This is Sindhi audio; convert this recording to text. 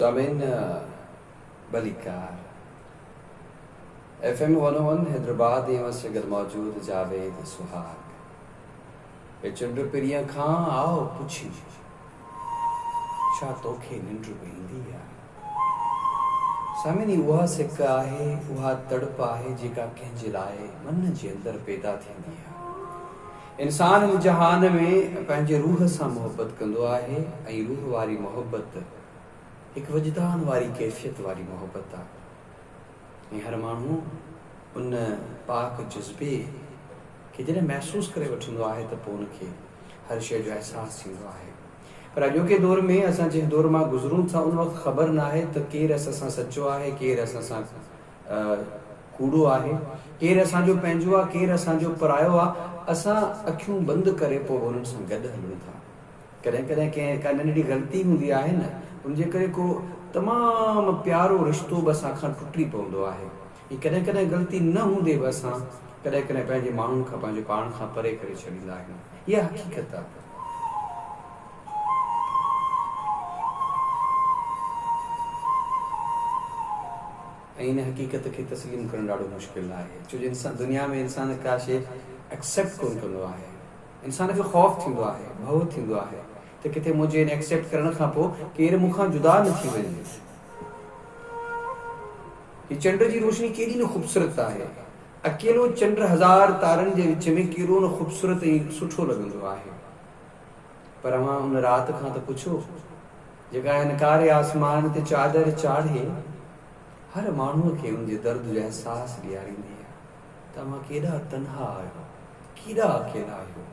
سامعين ڀليڪار ايف ايم 101 حيدرآباد ۽ اوهان سان گڏ موجود جاويد سهاڳ هي چنڊ پرينء کان آء پڇي ڇا توکي ننڊ به ايندي آ؟ سامعين هي اها سڪ آهي اها تڙپ آهي جيڪا ڪنهن جي لاء من جي اندر پيدا ٿيندي آ. انسان هن جهان ۾ پنهنجي روح سان محبت ڪندو آهي ۽ روح واري محبت هڪ وجدان واري ڪيفيت واري محبت آهي ۽ هر ماڻهو ان پاڪ جذبي کي جڏهن محسوس ڪري وٺندو آهي ته پوء ان کي هر شيء جو احساس ٿيندو آهي پر اڄوڪي دور ۾ اسان جنهن دور مان گذرون ٿا ان وقت خبر ناهي ته ڪير اسان سان سچو آهي ڪير اسان سان ڪوڙو آهي، ڪير اسان جو پنهنجو آ، ڪير اسان جو پرايو آ، اسان اکيون بند ڪري پوء به انهن سان گڏ هلون ٿا. ڪڏهن ڪڏهن ڪنهن ڪا ننڍڙي غلطي هوندي آهي نه، ان جي ڪري ڪو تمام پيارو رشتو به اسان کان ٽٽي پوندو آهي ۽ ڪڏهن ڪڏهن غلطي نه هوندي به اسان ڪڏهن ڪڏهن پنهنجي ماڻهن کان پنهنجو پاڻ کان پري ڪري ڇڏيندا آهيون. اها حقيقت آ. ۽ ان حقيقت کي تسليم ڪرڻ ڏاڍو مشڪل آهي ڇو جو انسان دنيا ۾ انسان ڪا شيء ايڪسيپٽ ڪونه ڪندو آهي انسان کي خوف ٿيندو آهي ڀؤ ٿيندو آهي ته ڪٿي منهنجي ان ايڪسيپٽ ڪرڻ کان پوء ڪير مون کان جدا نه ٿي وڃي. هي چنڊ جي روشني ڪيڏي نه خوبصورت آهي. اڪيلو چنڊ هزار تارن جي وچ ۾ ڪيڏو نه خوبصورت ۽ سٺو لڳندو آهي. پر اوهان ان رات کان ته پڇو جيڪا هن ڪاري آسمان تي چادر چاڙهي هر ماڻهوء کي ان جي درد جو احساس ڏياريندي آهي ته اوهان ڪيڏا تنها آهيو، ڪيڏا اڪيلا آهيو.